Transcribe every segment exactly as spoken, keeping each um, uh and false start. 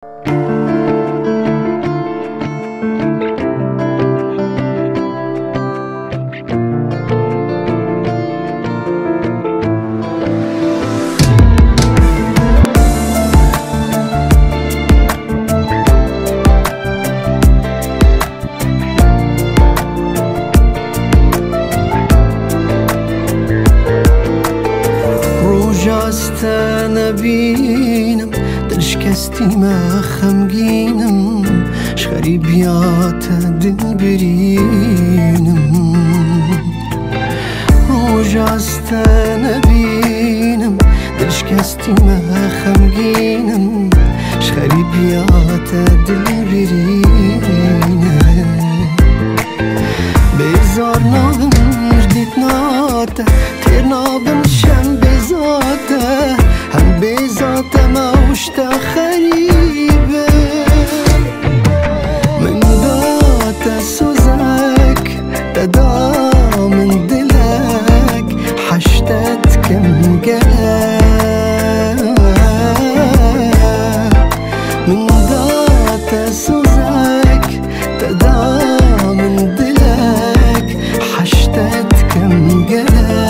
Roja ez te nebînim, dilşikestî me xemgînim, ji xerîbiya te dil birînim. Roja ez te nebînim, dilşikestî me xemgînim, ji xerîbiya te dil birînim. Bêzar nabim ji dîtina te, têr nabim şem bêza te, hem bêza te me û ji te xerîb e. Min da te sozek, te da min dilek, heşte dikim gelek. Min da te sozek, te da min dilek, heşte dikim gelek.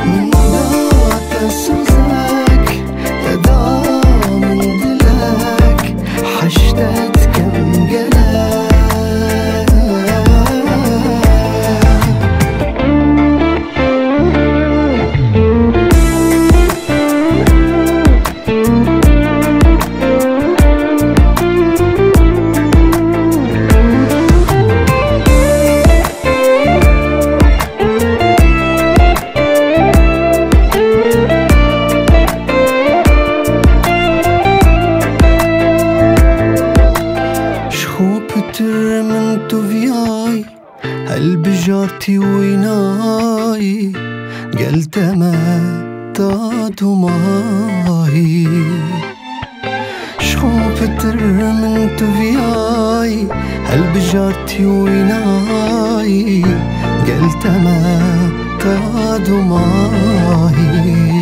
Min da te sozek, te da min dilek, heşte dikim gelek. Ji xwe pitir min tu viyayî, hilbijartî wînayî, gel te me ta domahî. Ji xwe pitir min tu viyayî, hilbijartî wînayî, gel te me ta domahî.